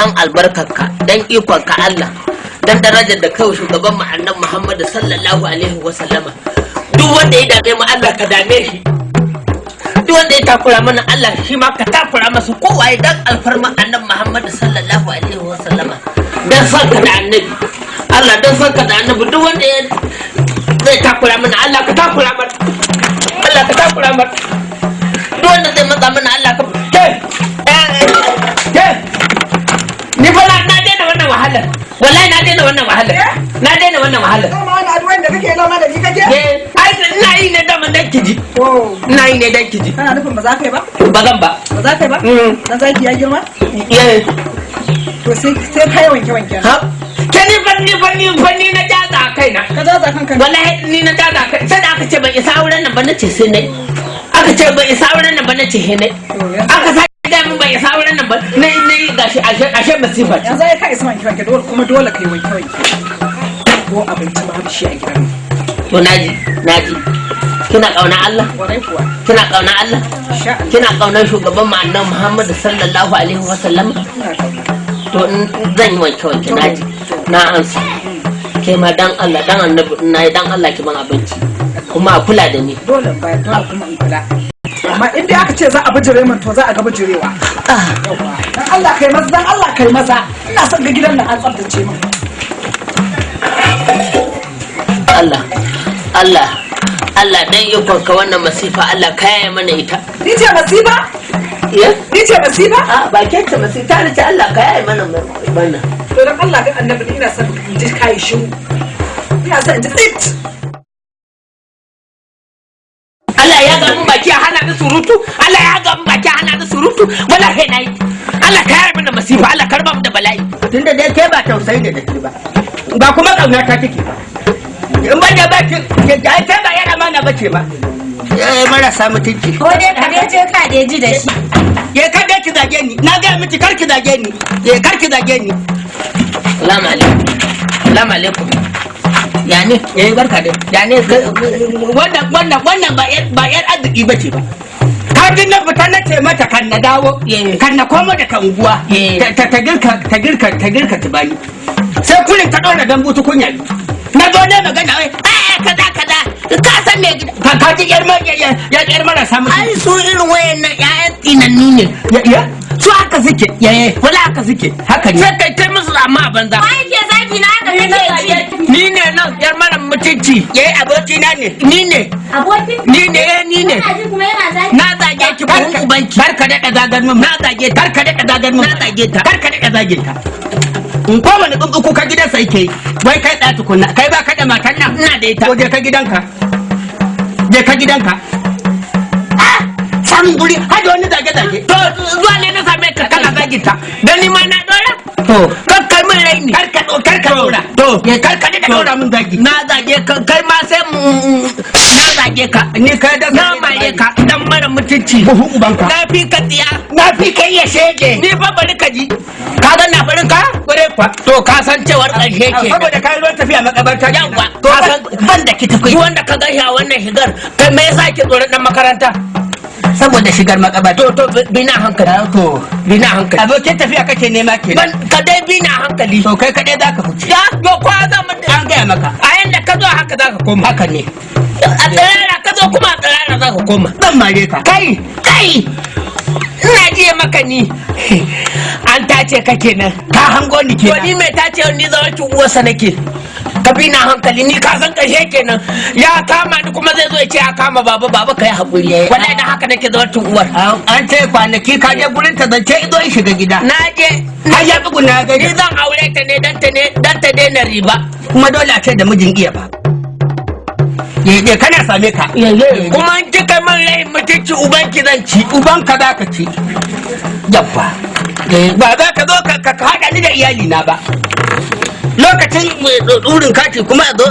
Dan albarkarka, dan ikonka Allah, dan darajar da kai shugaban mu Annabi Muhammad sallallahu alaihi wa sallama, duk wanda ya dame mu, Allah ka dame shi. Duk wanda ya takura mana, Allah shi ma ka takura masa, kowaye, dan alfarma Annabi Muhammad sallallahu alaihi wa sallama, dan son ka da Annabi. Allah, dan son ka da Annabi, duk wanda ya zai takura mana, Allah ka takura mana, Allah ka takura mana. Duk wanda zai matsa mana, Allah ka ke ke. Ni fa na daina wannan wahalar, wallahi na daina wannan wahalar, na daina wannan wahalar. Dama wani addu'o'in da kake lama da ni kake? Eh, ai ina yi ne daman dan kiji. To. Ina yi ne dan kiji. Kana nufin ba za ka yi ba? Ba zan ba. Ba za ka yi ba? Mm. Dan zaki ya girma? Eh. To, sai kai wanke wanke. Ha, ke, ni fa ni na jaza a kaina. Ka jaza kanka ne. Wallahi ni na jaza kai, sai da aka ce ban isa auren nan ba, nace sai nai. Aka ce ban isa auren nan ba, nace he nai. To, yanzu Aka sa ga mun ban isa auren nan ba, nai nai. Gashi ashe masifa ce. Yanzu ai ka isa wanke wanke, dole kuma dole kai wanke wanke. Ko abinci babu shi a gidan. To, naji naji. Kina kauna Allah? Kwarai kuwa. Kina kauna Allah? Insha Allah. Kina kaunar shugaban mu Annabi Muhammad sallallahu alaihi wa sallam? Ina kauna. To, in zan yi wanke wanke, naji, na ansa. Ke ma dan Allah dan Annabi, na yi dan Allah ki ban abinci kuma a kula da ni. Dole in bayar, dole kuma in kula. Amma in dai aka ce za a bijire min, to za a ga bijirewa. Yawwa. Dan Allah kai maza, dan Allah kai maza. Ina son ga gidan nan an tsaftace min. Allah, Allah, Allah, dan ikon ka, wannan masifa Allah ka yaye mana ita. Ni ce masifa? Ya? Ni ce masifa? A ba ke ce masifa ta ce, Allah ka yaye mana wannan. To, dan Allah dan Annabi, ni ina son in ji kai shiru. Ina son in ji tsit. Allah ya ga mun baki a hana ni surutu. Allah ya ga mun baki a hana ni surutu. Wallahi na yi. Allah ka yaye mana masifa, Allah ka raba mu da bala'i. Tunda dai ke ba tausayi da dake ba, ba kuma kauna ta take ba, in ban da ba ki ai ke ba yar amana bace ba, eh, marasa mutunci. Ko dai ka dai je ka dai ji da shi. Ye, kar dai ki zage ni. Na ga miki kar ki zage ni. Ye, kar ki zage ni. Salamu alaikum, salamu alaikum. Ya ne? Eh, barka dai. Ya ne? Wannan ba yar arziki bace ba. Ka ji na fita, na ce mata kan na dawo, kan na komo daga unguwa, ta girka tubani. Sai kullum ta ɗora dambu tukunya biyu. Na zo ne magana, wai Ai kaza kaza, ka san me gida. Ka ji yar marasa mutunci. Ai su irin wayannan ƴaƴan tsinanni ne. Ya ya. Su haka suke. Ya. Wala haka suke. Haka ne. Sai kai kai musu amma a banza. Wa yake zagi na haka kake ji? Ni ne nan, yar mara mutunci. Ye, abokina ne. Ni ne. Abokin? Ni ne, eh, ni ne. Kana ji kuma yana zagi? Na zage ki, buhun ubanki. Barka daɗa zagar min. Na zage ta. Barka daɗa zagar min. Na zage ta. Barka daɗa zagin ta. In kowane tsuntsu kuka gidansa yake yi. Wai kai ɗaya tukunna, kai ba ka da matan nan? Ina da ita. To, je ka gidanka, je ka gidanka. Ah, samun guri har da wani zage zage. To, zuwa ne na same ka kana zagin ta, dan ni ma na dora. To. Kar kai min raini. Kar ka dora. To. Ya, kar ka daɗa dora min zagi. Na zage ka, kai ma sai na zage ka. Ni kai da Na mare ka, dan mara mutunci. Buhu ubanka. Na fi ka tsiya. Na fi kai ya shege. Ni fa bari ka ji, ka ga na farin ka. Kware kwa. To, ka san cewar ƙarshe ke. Saboda kai ruwan tafiya makabarta. Yawwa. To, Ka san ban da ki tafi. Duk wanda ka ga shi a wannan shigar, kai me yasa ke tsoron dan makaranta? Saboda shigar makabarta. To, bi na hankali. To. Bi na hankali. Abokin tafiya kake nema kenan. Ban ka dai, bi na hankali. To, kai kadai zaka huce. Ya yo, ko za mu An gaya maka. A yanda ka zo haka za ka koma. Haka ne. A tsirara ka zo, kuma a tsirara za ka koma. Zan mare ka. Kai, kai, ina jiya maka ni an tace ka kenan. Ka hango ni To, kenan. ni mai tace, ni zawancin uwarsa nake. Ka bi na hankali, ni ka san ƙarshe kenan ya kama ni, kuma zai zo ya ce ya kama baba. Baba, kai haƙuri, wallahi dan haka nake zawancin uwar. An ce kwanaki ka je gurin ta zance ido in shiga gida. Na je. Har ya tsuguna ya Ni gaida. zan aure ta ne dan ta daina riba. Kuma dole a ce da mijin iya ba. Ye, kana same ka. Kuma in kika min rayin mutunci, ubanki zan ci. Ubanka za ka ci. Yabba. Ba za ka zo ka haɗa ni da iyali na ba. Lokacin ɗurin kati kuma a zo.